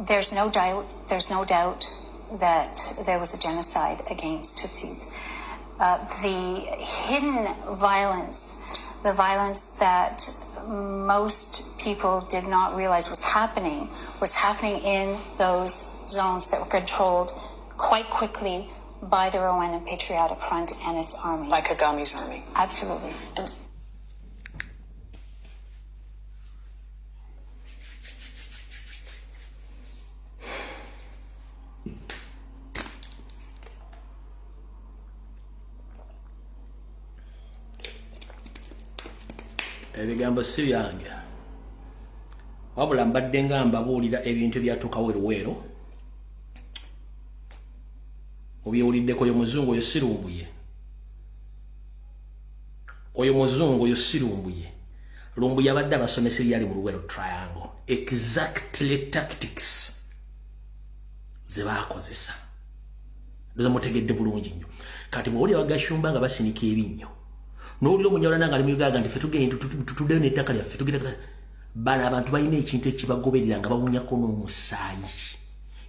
there's no doubt that there was a genocide against Tutsis. The hidden violence, the violence that most people did not realize was happening in those zones that were controlled quite quickly by the Rwandan Patriotic Front and its army. By Kagame's army. Absolutely. Ebigambo si byange, wabula mbadde nga mbabuulira ebintu ebyatuukawo eruweero. Obyewuliddeko oyo muzungu oyo sirumbuye, oyo muzungu oyo sirumbuye. Lumbuye abadde abasomesa ebyali mu Luweero Triangle, exactly tactics ze baakozesa. Ndoza mutegedde bulungi nnyo. Kati bw'owulira Bagashumba nga basinika ebinnyo, n'owulira Omunyarwanda nga ali mu Uganda nti ffe tugenda tutuddeyo n'ettaka lyaffe, tugenda. Bano abantu balina ekintu ekibagoberera nga bawunyako n'omusaayi.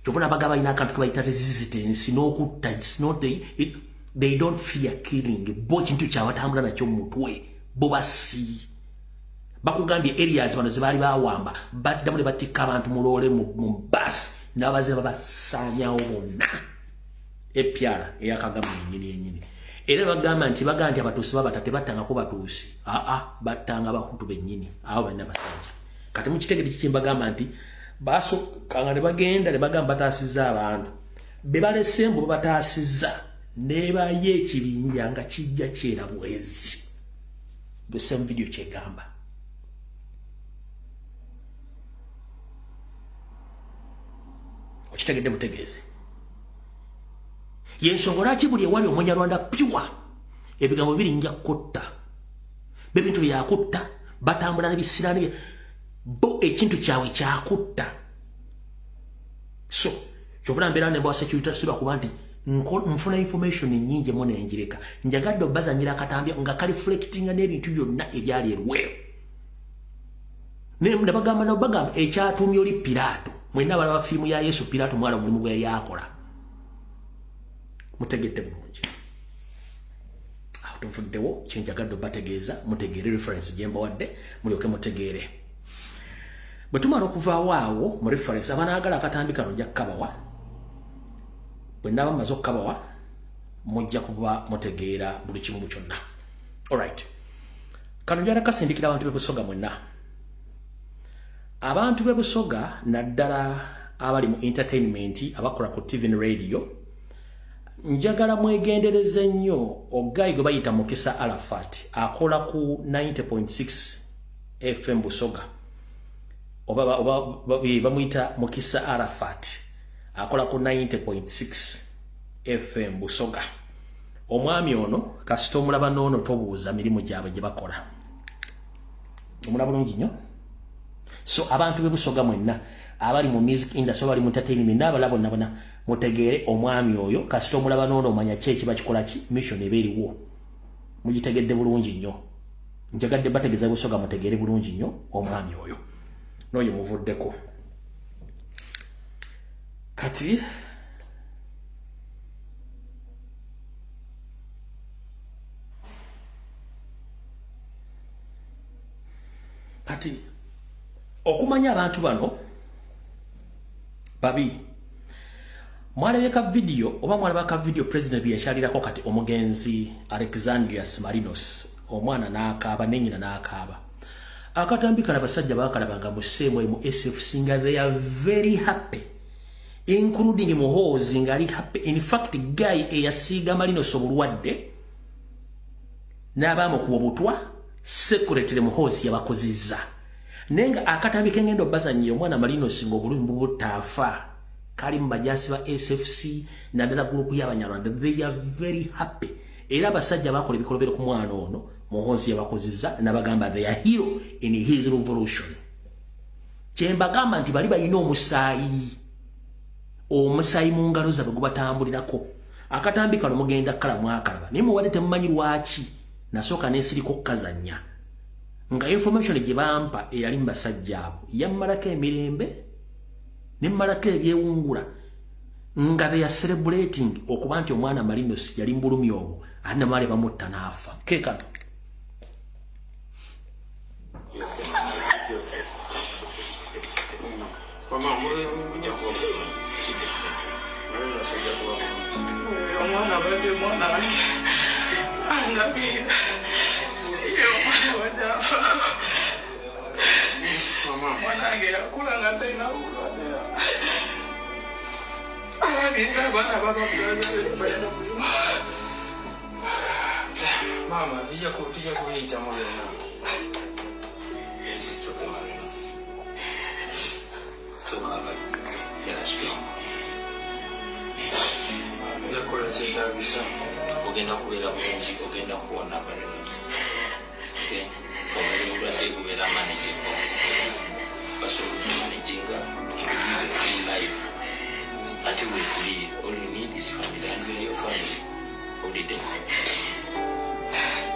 Kyova n'abagaba balina akantu ke bayita resistance n'okutta. It's not they don't fear killing. Bo kintu kyabatambula nakyo mu mutwe, bo basi bakugambye areas bano ze baali bawamba, baddamu ne batikka abantu mu loole, mu bus, n'abaze babasaanyawo bonna. Epyala eyakagamba yennyini yennyini. Era bagamba nti Abatuusi babata, tebattangako Batuusi, aa, battanga Bahutu bennyini, abo balina basajja. Kati mukitegere kiki mbagamba nti baasokanga ne bagenda ne bagamba bataasizza abantu be balese, mbu babataasizza, nebayo ekibinja nga kijja kyera bwezi. The same video kyegamba. Okitegedde butegeezi. Yensonga lwaki buli ewali Omunyarwanda pure Ebigambo biri nja kutta, bebintu byakutta, batambula n'ebisiraani bo, ekintu kyabwe kyakutta. So kyovula mbeera ne bwa security siba kuba nti nfuna information nnyingi mu nenjireka. Njagadde obbazanyira akatambi nga kaliflectinga n'ebintu byonna ebyali erweru, ne bagamba, nobagamba ekyatumye oli Piraato. Mwenna balaba firimu ya Yesu, Piraato mwala omulimu gwe yali akola, mutegedde bulungi. Awo tuvuddewo. Kyenjagadde obategeeza, mutegeere reference gye mbawadde, mulyoke mutegeere. Bwe tumala okuvaawo awo mu reference, abanaagala akatambi kano nja kukabawa. Bwe naaba maze okukabawa, mujja kuba mutegeera buli kimu kyonna. Alright, kano njala kasindikira abantu b'e Busoga mwenna, abantu b'e Busoga, naddala abali mu entertainment, abakola ku TV ne radio. Njagala mwegendereze nnyo oguy gwe bayita Mukisa Arafat, akola ku 90.6 FM Busoga, oba bamuyita Mukisa Arafat, akola ku 90.6 FM Busoga. Omwami ono kasita omulaba noono, tobuuza mirimu gyabwe gye bakola, omulaba bulungi nnyo. So abantu b'e Busoga mwenna abali mu music industry, abali mu entertainment n'abalala bonna bonna, mutegeere omwami oyo. Kasita omulaba noono, omanya ki ekiba kikola ki, mission eba eriwo, mugitegedde bulungi nnyo. Njagadde bategeeza Busoga mutegeere bulungi nnyo omwami oyo n'oyo muvuddeko. Kati okumanya abantu bano babi, mwalabye ka video oba mwalaba ka video president byeyakyalirako kati omugenzi Alexandrias Marinos, omwana n'akaaba nenyina n'akaaba. Akatambi kano abasajja bakalabanga mu seemu mu SFC nga they are very happy, including Muhoozi ng'ali happy. In fact, guy eyasiiga Marinos obulwadde n'abaamukuba obutwa secretary Muhoozi yabakozizza. Naye nga akatambi kengendo bazanyira omwana Marinos ng'obulumi bubutaafa kali mu bajasi ba SFC, naddala group y'Abanyarwanda, they are very happy. Era abasajja bakola ebikolobero ku mwana ono, Muhoozi yabakozizza nabagamba they are hero in his revolution. Kyembagamba nti bali balina omusaayi, omusaayi mu ngalo zaabwe gubatambulirako. Akatambi kano mugenda kala mwakalaba, naye muwadde temumanyi lwaki nasooka nensiriko okukazannya, nga information gye bampa eyali mu basajja abo yammalako emirembe nemmalako ebyewungula, nga they are celebrating okuba nti omwana Marinos yali mu bulumi obwo, ate namale bamutta n'afa. Keekano. Mama, mujja kuba bulungi. Marinos ajja kuba bulungi. Omwana abadde mwana wange andabira ye, omwana abadde afaako. Mama, mwana wange yakula nga talina bulwadde, alabirira abaana bababalina mulimu. Mama, tujja kubiyitamu byonna. It's okay, Marinos. Tokaaba. Beera strong. Nja kukola kyetaagisa. Ogenda kubeera bulungi, ogenda kuwona, Marinos. Okay? Obeera obulwadde bubeera manageable, basobola okumanaginga and live a full life. Ate wetuli, all you need is family and we are your family holiday,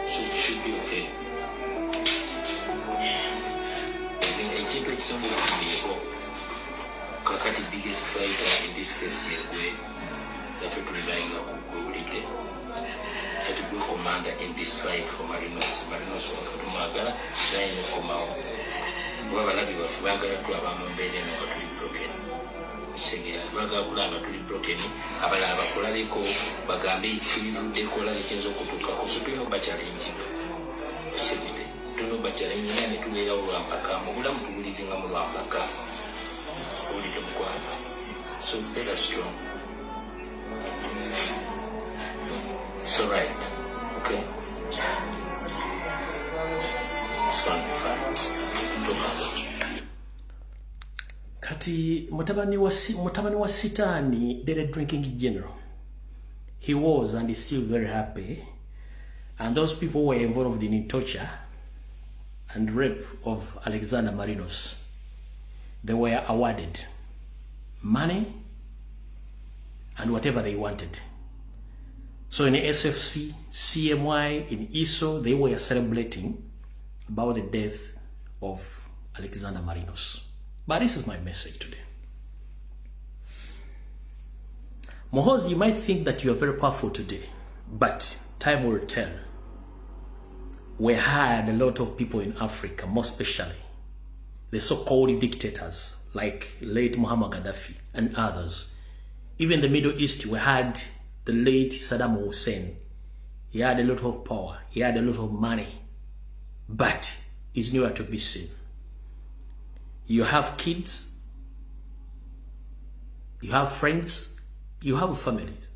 so you should be okay. Ekintu ekisinga okutuliiko kakati, biggest fighter in this case yegwe, naffe tulilayinga ku gwe, wulidde? Kati gwe commander in this fight for Marinos. Marinos waffe tumwagala, tayina okukomawo kuba abalabi baffe baagala tulaba mu mbeera eno nga tuli broken. Okitegeera? Baagala kulaba nga tuli broken, abalala bakulabeko bagambe tubivuddeko, olaba ekiyinza okutuukako. So tulina obachallenginga, okitegedde? Tulina obachallenginga ne tubeerawo lwampaka mu bulamu, tubulivinga mu lwampaka, owulidde mukwano? So better strong. It's alright, okay? It's gonna be fine. Tokaaba. Kati mutabani wa Sitaani, the drinking general, he was and is still very happy. And those people were involved in torture and rape of Alexander Marinos. They were awarded money and whatever they wanted. So in SFC, CMI, in ISO, they were celebrating about the death of Alexander Marinos. But this is my message today. Muhoozi, you might think that you are very powerful today, but time will tell. We had a lot of people in Africa, more especially the so-called dictators like late Muammar Gaddafi and others. Even the Middle East, we had the late Saddam Hussein. He had a lot of power, he had a lot of money, but he's nowhere to be seen. You have kids, you have friends, you have families.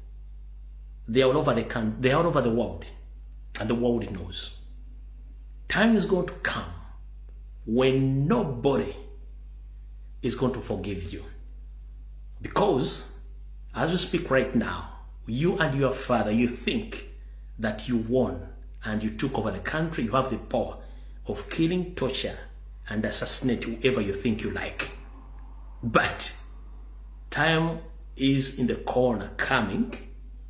They are all over the country, they are all over the world, and the world knows. Time is going to come when nobody is going to forgive you. Because as we speak right now, you and your father, you think that you won and you took over the country. You have the power of killing, torture, and assassinate whoever you think you like. But time is in the corner coming.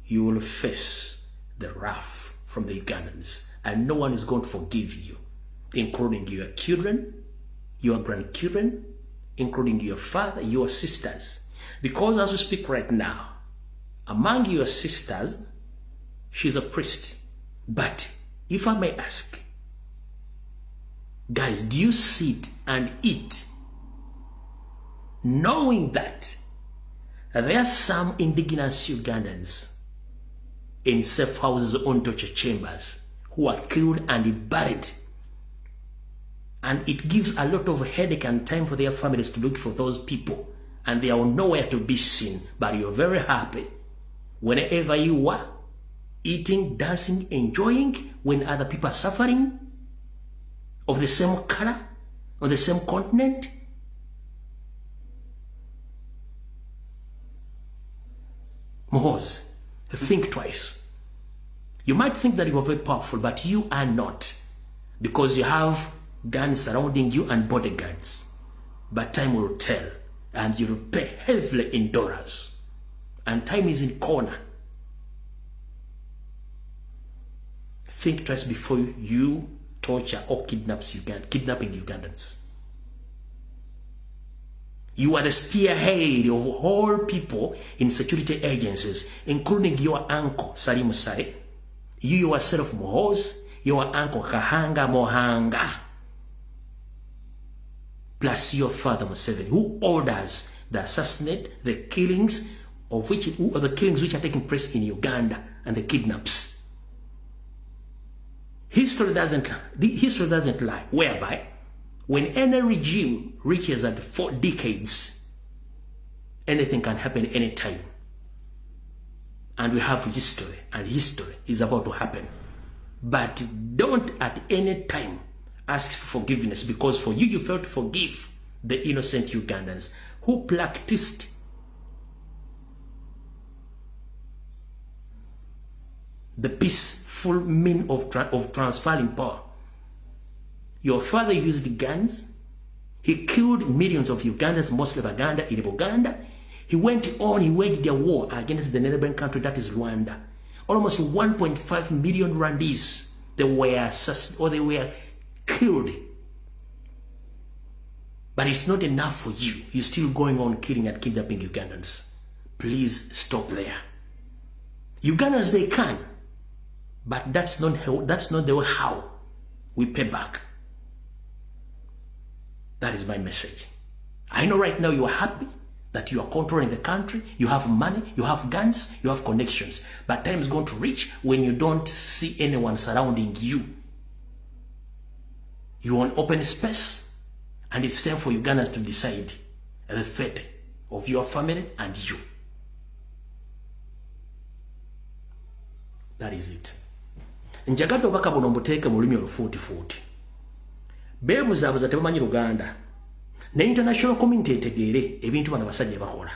You will face the wrath from the Ugandans, and no one is going to forgive you, including your children, your grandchildren, including your father, your sisters. Because as we speak right now, among your sisters, she's a priest. But if I may ask, guys, do you sit and eat knowing that there are some indigenous Ugandans in safe houses on torture chambers who are killed and buried? And it gives a lot of headache and time for their families to look for those people, and they are nowhere to be seen. But you're very happy whenever you are eating, dancing, enjoying, when other people are suffering of the same color, on the same continent. Muhoozi, think twice. You might think that you are very powerful, but you are not, because you have guns surrounding you and bodyguards. But time will tell, and you will pay heavily in dollars. And time is in corner. Think twice before you torture or kidnapping Ugandans. You are the spearhead of all people in security agencies, including your uncle Salim Saleh, you yourself Muhoozi, your uncle Kahanga Mohanga, plus your father Museveni, who orders the assassinate, the killings of which the killings which are taking place in Uganda, and the kidnaps. History doesn't lie, whereby when any regime reaches at 4 decades, anything can happen any time. And we have history, and history is about to happen. But don't at any time ask for forgiveness, because for you, you failed to forgive the innocent Ugandans who practiced the peaceful mean of transferring power. Your father used guns. He killed millions of Ugandans, mostly Baganda, in Uganda. He went on, he waged a war against the neighboring country, that is Rwanda. Almost 1.5 million Rwandese, they were or they were killed. But it's not enough for you. You're still going on killing and kidnapping Ugandans. Please stop there. Ugandans, they can, but that's not the way how we pay back. That is my message. I know right now you are happy that you are controlling the country, you have money, you have guns, you have connections. But time is going to reach when you don't see anyone surrounding you. You are in open space, and it's time for Ugandans to decide the fate of your family and you. That is it. Njagadde obubaka buno mbuteeke mu lulimi olufuutifuuti. Beebuzaabuza tebamanyi Luganda. Ne international community etegeere ebintu bano abasajja bakola.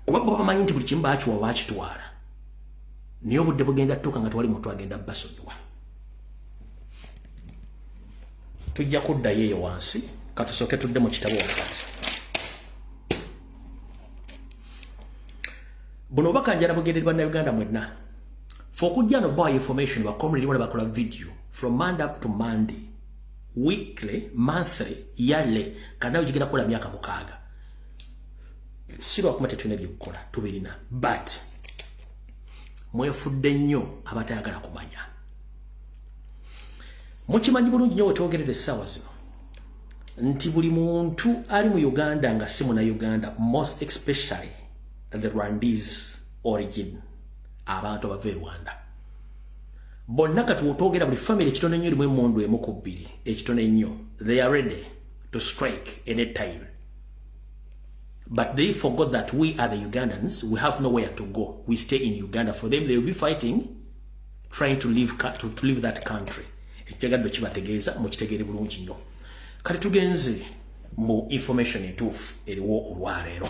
Kuba bo bamanyi nti buli kimu baakiwa baakitwala. Naye obudde bugenda tuuka nga tewali muntu agenda basonyiwa. Tujja kuddayo eyo wansi, katusooke tudde mu kitabo wakati. Buno obubaka njala bugendere bannayuganda mwenna. Fe okujja no bawa information bakomuliri bona bakola video from Monday up to Monday, weekly, monthly, yearly, kanayo gigenda kukola myaka 6. Si lwakuba tetulina byekukola, tubirina, but mwefudde nnyo abatayagala kumanya. Mukimanyi bulungi nnyo wetwogerera essaawa zino nti buli muntu ali mu Uganda nga si munnayuganda, most especially the Rwandese origin, abantu abava e Rwanda bonna kati wotwogera buli family ekitono ennyo erimu emmundu 1 ku 2, ekitono ennyo, they are ready to strike any time. But they forgot that we are the Ugandans. We have nowhere to go. We stay in Uganda. For them, they will be fighting, trying to leave, to leave that country. Ekyagadde kibategeeza mukitegere bulungi nnyo. Kati tugenze mu information entuufu eriwo olwaleero.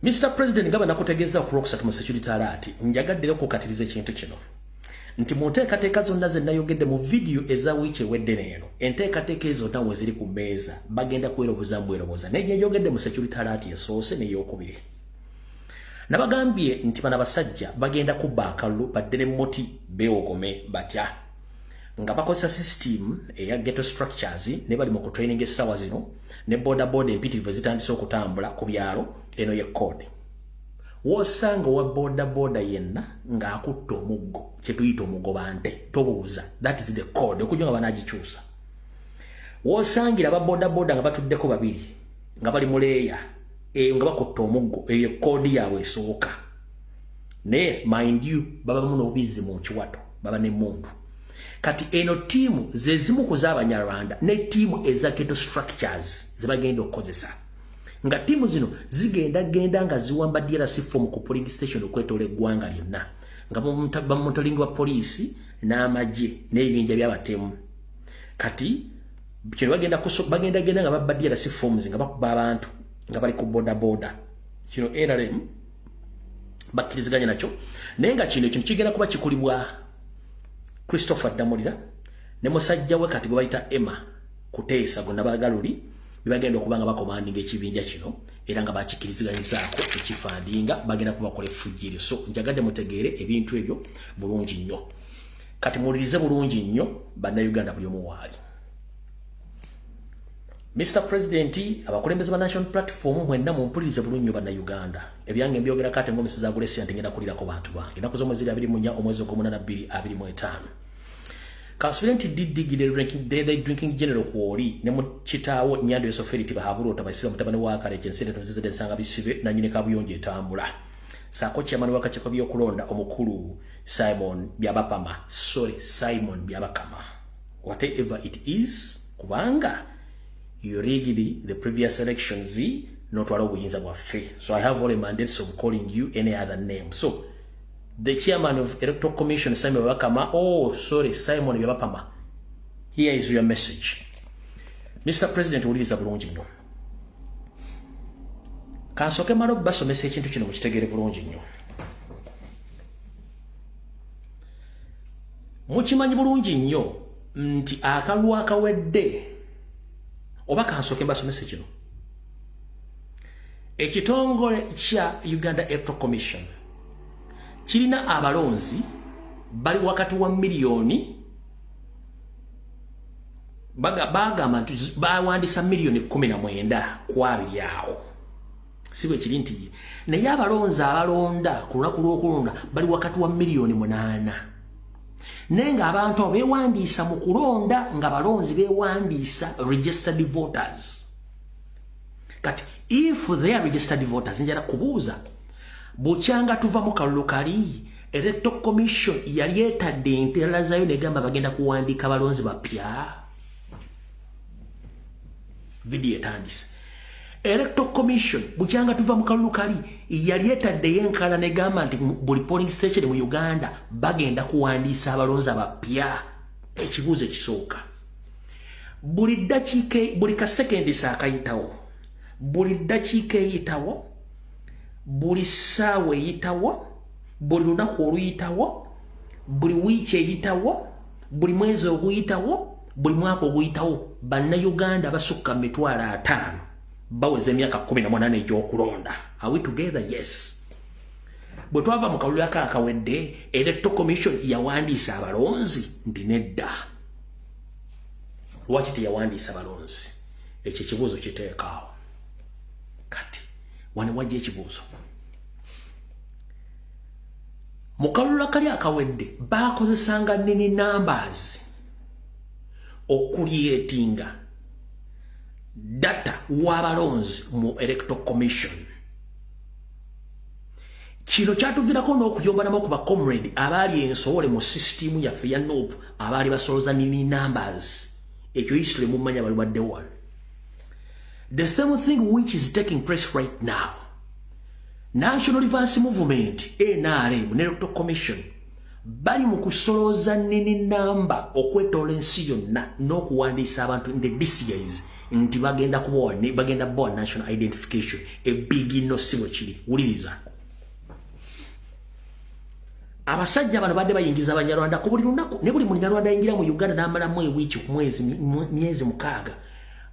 Mr. President, ngaba nakutegeeza ku Lwokusatu mu security alert, njagadde okukatiriza ekintu kino nti mu nteekateeka zonna ze nayogedde mu vidiyo eza wiiki ewedde neeno, enteekateeka ezo zonna we ziri ku mmeeza, bagenda kweroboza mbweroboza. Naye gye njogedde mu security alert esoose n'eyokubiri, nabagambye nti bano abasajja bagenda kubba akalulu badde ne moti beewogome batya nga bakozesa system eya ghetto structures, ne bali mu kutraining essaawa zino ne boda boda empitirivu ezitandise okutambula ku byalo. Eno ye code. Wosanga owa boda boda yenna ng'akutta omuggo, kye tuyita omugobante, tobuuza, that is the code, okujja nga banaagikyusa. Wosangira aba boda boda nga batuddeko babiri nga bali mu leeya eyo nga bakutta omuggo, eyo koodi yaabwe esooka. Naye mind you, babamu n'obubizzi mu kiwato, baba n'emmundu. Kati eno ttiimu ze zimu ku z'Abanyarwanda ne ttiimu eza ghetto structures ze bagenda okukozesa, nga ttiimu zino zigenda genda nga ziwamba DRC form ku polling station okwetoola eggwanga lyonna, nga bamonitoring wa poliisi n'amagye n'ebibinja by'abatemu. Kati kino bagenda genda nga babba DRC forms, nga bakuba abantu nga bali ku boda boda. Kino NRM bakkiriziganya nakyo, naye nga kino ekintu kigenda kuba kikulibwa Christopher Damulira ne musajja we kati gwe bayita Emma Kuteesa, gonna bagaluli bebagenda okuba nga bakomandinga ekibinja kino, era nga bakikiriziganyizaako ekifandinga, bagenda kubakola effujjo eryo. So njagadde mutegeere ebintu ebyo bulungi nnyo. Kati muwulirize bulungi nnyo bannayuganda buli omu waali. Mr. President, abakulembeze ba National Platform mwenna mumpulirize bulungi nnyo bannayuganda. Ebyange mbyogera kate ng'omusizi agula essente, ngenda kulirako bantu bange. Ennaku z'omwezi 24 omwezi ogw'omunaana 2025. Kansubire nti DD drinking general kwoli ne mu kitaawo Nyando Yosoferi Tibahabura Otabasira mutabani wa Kale Kyensente tuzizede nsanga bisibe na nyine kabuyonjo etambula. Saako chairman w'akakiiko by'okulonda omukulu Simon Byabapama, sorry, Simon Byabakama. Whatever it is, kubanga you rigged the previous elections n'otwala obuyinza bwaffe. So I have all the mandates of calling you any other name. So the chairman of Electoral Commission, Simon Byabakama, oh sorry, Simon Byabapama, here is your message. Mr. President, wuliriza bulungi nnyo. Kansooke mmale okubasomesa ekintu kino mukitegeere bulungi nnyo. Mukimanyi bulungi nnyo nti akalulu akawedde, oba kansooke mbasomese kino. Ekitongole kya Uganda Electoral Commission kirina abalonzi bali wakati wa miliyoni, bagamba nti bawandisa miliyoni 19 ku 2 awo, si bwe kiri nti naye abalonzi abalonda ku lunaku lw'okulonda bali wakati wa miliyoni 8, naye ng'abantu abo beewandiisa mu kulonda nga balonzi beewandiisa registered voters. Kati if they are registered voters, njala kubuuza, bukyanga tuva mu kalulu kali, Electoral Commission yali etadde empirala zaayo negamba bagenda kuwandiika balonzi bapya. Vidiyo etandise. Electoral Commission bukyanga tuva mu kalulu kali yali etaddeyo enkala negamba nti buli polling station mu Uganda bagenda kuwandiisa abalonzi abapya. Ekibuuzo ekisooka, buli ddakiika, buli kasekendisa akayitawo, buli ddakiika eyitawo, Buli ssaawa eyitawo, buli lunaku oluyitawo, buli wiiki eyitawo, buli mwezi oguyitawo, buli mwaka oguyitawo, bannayuganda basukka 50,000 baweza emyaka 18 egy'okulonda. Are we together? Yes. Bwe twava mu kalulu akawedde, Electoral Commission yawandiisa abalonzi nti nedda. Lwaki teyawandiisa balonzi? Ekyo ekibuuzo kiteekaawo. Kati wano wajja ekibuuzo. Mu kalulu akali akawedde baakozesanga NIN numbers okucreatinga data w'abalonzi mu Electoral Commission. Kino kyatuviirako n'okuyomba ku bacomrade abaali ensowole mu sisitimu yaffe ya NUP, abaali basoloza NIN numbers. Ekyo history mumanya bali badde wano. The same thing which is taking place right now, National Reverse Movement, NRM ne Electoral Commission bali mu kusolooza NIN number okwetoola ensi yonna n'okuwandiisa abantu in the DCIs nti bagenda kubawa, bagenda kubawa national identification. A big no, si bwe kiri. Wuliriza, abasajja bano badde bayingiza Abanyarwanda ku buli lunaku, ne buli Munyarwanda ayingira mu Uganda n'amalamu ewiiki ku mwezi, myezi 6,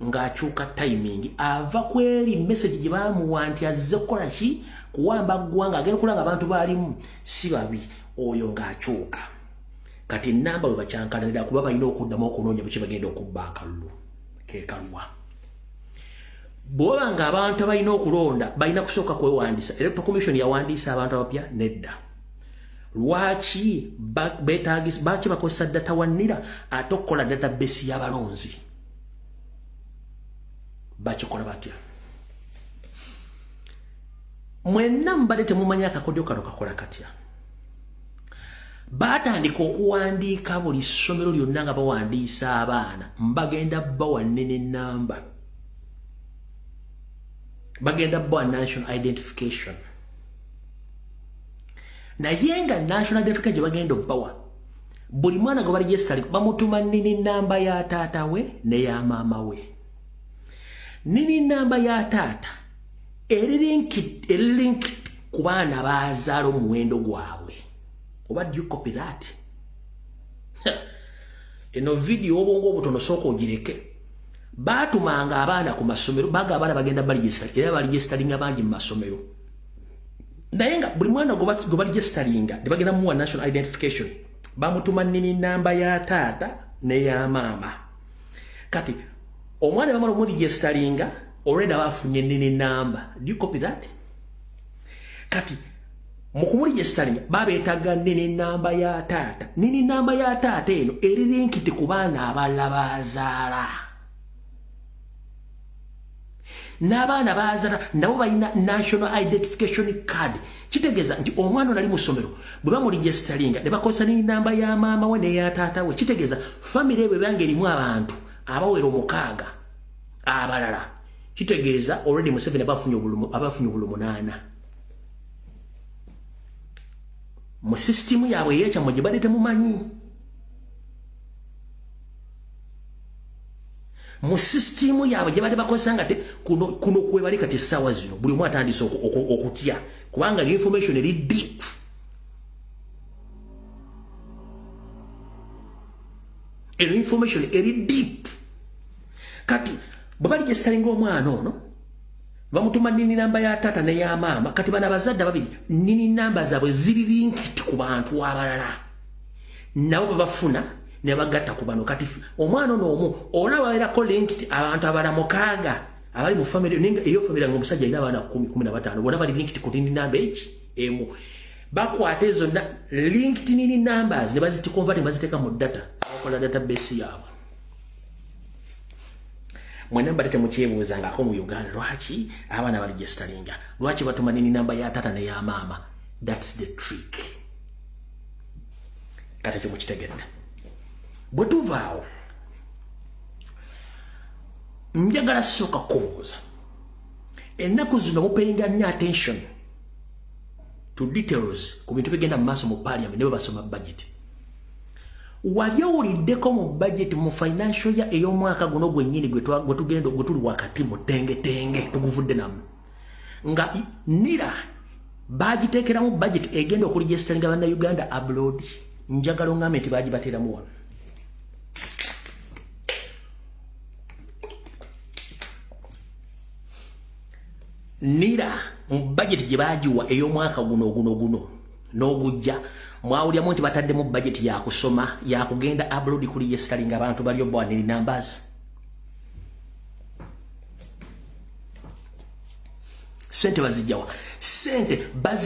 ng'akyuka timing, ava ku eri message gye baamuwa nti azze kukola ki? Kuwamba ggwanga. Agenda okulanga abantu baalimu si babi, oyo ng'akyuka. Kati enamba bwe bakyankalanira kuba balina okuddamu okunoonya bwe bagenda okubba akalulu kekaluwa. Bw'oba nga abantu abalina okulonda balina kusooka kwewandiisa, Electoral Commission yawandiisa abantu abapya? Nedda. Lwaki betagisa, baki bakozesa data wa NIRA ate okukola database y'abalonzi? Bakikola batya? Mwenna mubadde temumanyi akakodyo kano kakola katya. Baatandika okuwandiika buli ssomero lyonna nga bawandiisa abaana, mbagenda bawa NIN number, bagenda bawa national identification. Naye nga national identification gye bagenda obbawa, buli mwana gwe baregistali bamutuma NIN number ya taata we neya maama we. NIN number ya taata eri link ku baana bazaala, omuwendo gwabwe. Oba do you copy that? Eno video, obwongo obutono sooka ogireke. Baatumanga abaana ku masomero, baga abaana bagenda baregister, era baregisteringa bangi mu masomero. Naye nga buli mwana gwe baregisteringa ne bagenda muwa national identification, bamutuma NIN number ya taata neya maama. Kati omwana bamala omuregisteringa, already aba afunye NIN number. Do you copy that? Kati mu kumuregisteringa babeetaaga NIN number ya taata. NIN number ya taata eno eri linked ku baana abalala bazaala, n'abaana bazaala nabo balina national identification card. Kitegeeza nti omwana ono ali mu ssomero, bwe bamuregisteringa ne bakozesa NIN number ya maama we n'eya taata we, kitegeeza famire bwe banga erimu abantu abawera 6 abalala, kitegeeza already Museveni abafunye obululu 8 mu sisitimu yaabwe ey'ekyammwe gye badde temumanyi, mu sisitimu yaabwe gye badde bakozesa nga kuno kwebali. Kati essaawa zino buli omu atandise okutya kubanga information eri deep. Eno information eri deep. Kati bwe baregisteringa omwana ono, bamutuma NIN number ya taata neya maama. Kati bano abazadde babiri NIN number zaabwe ziri linked ku bantu abalala, nabo babafuna ne bagatta ku bano. Kati omwana ono omu olaba babeerako linked abantu abalala 6 abali mu family eyo, family nga omusajja alina abaana 10, 15, bonna bali linked ku NIN number eki emu. Bakwata ezo linked NIN numbers ne baziconvert ne baziteeka mu data, bakola database yaabwe. Mwena mbadde temukyebuuzangako mu Uganda lwaki abaana baregisteringa, lwaki batuma NIN number ya taata neya maama? That's the trick. Kati ekyo mukitegedde. Bwe tuvaawo, njagala sooka kubuuza, ennaku zino mupayinga nnyo attention to details ku bintu bigenda mu maaso mu parliament ne bwe basoma budget. Wali owuliddeko mu budget, mu financial year ey'omwaka guno gwennyini gwe tugenda, gwe tuli wakati mu ttengetenge tuguvudde namu, nga NIRA Bagiteekeramu budget egenda okuregisteringa bannayuganda abroad? Njagala ongambe nti bagibateeramu wano. NIRA mu budget gye bagiwa ey'omwaka guno guno guno n'ogujja, mwawulyamu nti bataddemu budget yakusoma, yakugenda abroad kuregisteringa abantu bali obwaniri numbers? Sente bazijjawa? Sente bazi